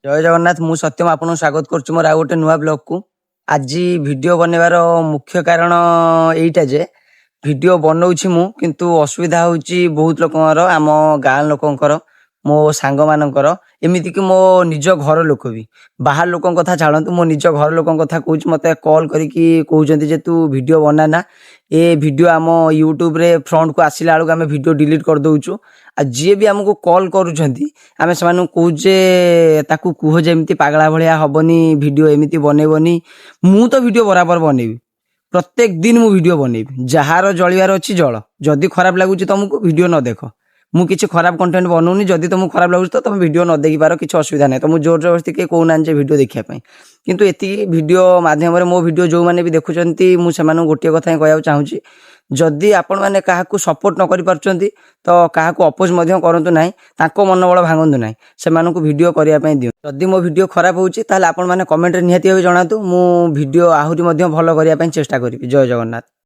ଜୟ ଜଗନ୍ନାଥ। ମୁଁ ସତ୍ୟମ, ଆପଣଙ୍କୁ ସ୍ୱାଗତ କରୁଛି ମୋର ଆଉ ଗୋଟେ ନୂଆ ବ୍ଲଗକୁ। ଆଜି ଭିଡ଼ିଓ ବନେଇବାର ମୁଖ୍ୟ କାରଣ ଏଇଟା ଯେ ଭିଡ଼ିଓ ବନଉଛି ମୁଁ, କିନ୍ତୁ ଅସୁବିଧା ହେଉଛି ବହୁତ ଲୋକଙ୍କର, ଆମ ଗାଁ ଲୋକଙ୍କର, ମୋ ସାଙ୍ଗମାନଙ୍କର, ଏମିତିକି ମୋ ନିଜ ଘର ଲୋକ ବି। ବାହାର ଲୋକଙ୍କ କଥା ଛାଡ଼ନ୍ତୁ, ମୋ ନିଜ ଘର ଲୋକଙ୍କ କଥା କହୁଛି। ମୋତେ କଲ୍ କରିକି କହୁଛନ୍ତି ଯେ ତୁ ଭିଡ଼ିଓ ବନାନା, ଏ ଭିଡ଼ିଓ ଆମ ୟୁଟ୍ୟୁବରେ ଫ୍ରଣ୍ଟକୁ ଆସିଲା ବେଳକୁ ଆମେ ଭିଡ଼ିଓ ଡିଲିଟ୍ କରିଦେଉଛୁ। ଆଉ ଯିଏ ବି ଆମକୁ କଲ୍ କରୁଛନ୍ତି, ଆମେ ସେମାନଙ୍କୁ କହୁଛୁ ଯେ ତାକୁ କୁହ ଯେ ଏମିତି ପାଗଳା ଭଳିଆ ହବନି, ଭିଡ଼ିଓ ଏମିତି ବନେଇବନି। ମୁଁ ତ ଭିଡ଼ିଓ ବରାବର ବନେଇବି। ପ୍ରତ୍ୟେକ ଦିନ ମୁଁ ଭିଡ଼ିଓ ବନେଇବି। ଯାହାର ଜଳିବାର ଅଛି ଜଳ। ଯଦି ଖରାପ ଲାଗୁଛି ତମକୁ, ଭିଡ଼ିଓ ନ ଦେଖ। ମୁଁ କିଛି ଖରାପ କଣ୍ଟେଣ୍ଟ ବନଉନି। ଯଦି ତମକୁ ଖରାପ ଲାଗୁଛି ତ ତମେ ଭିଡ଼ିଓ ନ ଦେଖିପାର, କିଛି ଅସୁବିଧା ନାହିଁ। ତ ମୁଁ ଜୋର ଜବରଦସ୍ତି କେହି କହୁନାହାନ୍ତି ଯେ ଭିଡ଼ିଓ ଦେଖିବା ପାଇଁ। କିନ୍ତୁ ଏତିକି, ଭିଡ଼ିଓ ମାଧ୍ୟମରେ ମୋ ଭିଡ଼ିଓ ଯେଉଁମାନେ ବି ଦେଖୁଛନ୍ତି, ମୁଁ ସେମାନଙ୍କୁ ଗୋଟିଏ କଥା ହିଁ କହିବାକୁ ଚାହୁଁଛି, ଯଦି ଆପଣମାନେ କାହାକୁ ସପୋର୍ଟ ନ କରିପାରୁଛନ୍ତି ତ କାହାକୁ ଅପୋଜ ମଧ୍ୟ କରନ୍ତୁ ନାହିଁ। ତାଙ୍କ ମନୋବଳ ଭାଙ୍ଗନ୍ତୁ ନାହିଁ। ସେମାନଙ୍କୁ ଭିଡ଼ିଓ କରିବା ପାଇଁ ଦିଅନ୍ତୁ। ଯଦି ମୋ ଭିଡ଼ିଓ ଖରାପ ହେଉଛି, ତାହେଲେ ଆପଣମାନେ କମେଣ୍ଟରେ ନିହାତି ଭାବେ ଜଣାନ୍ତୁ। ମୁଁ ଭିଡ଼ିଓ ଆହୁରି ମଧ୍ୟ ଭଲ କରିବା ପାଇଁ ଚେଷ୍ଟା କରିବି। ଜୟ ଜଗନ୍ନାଥ।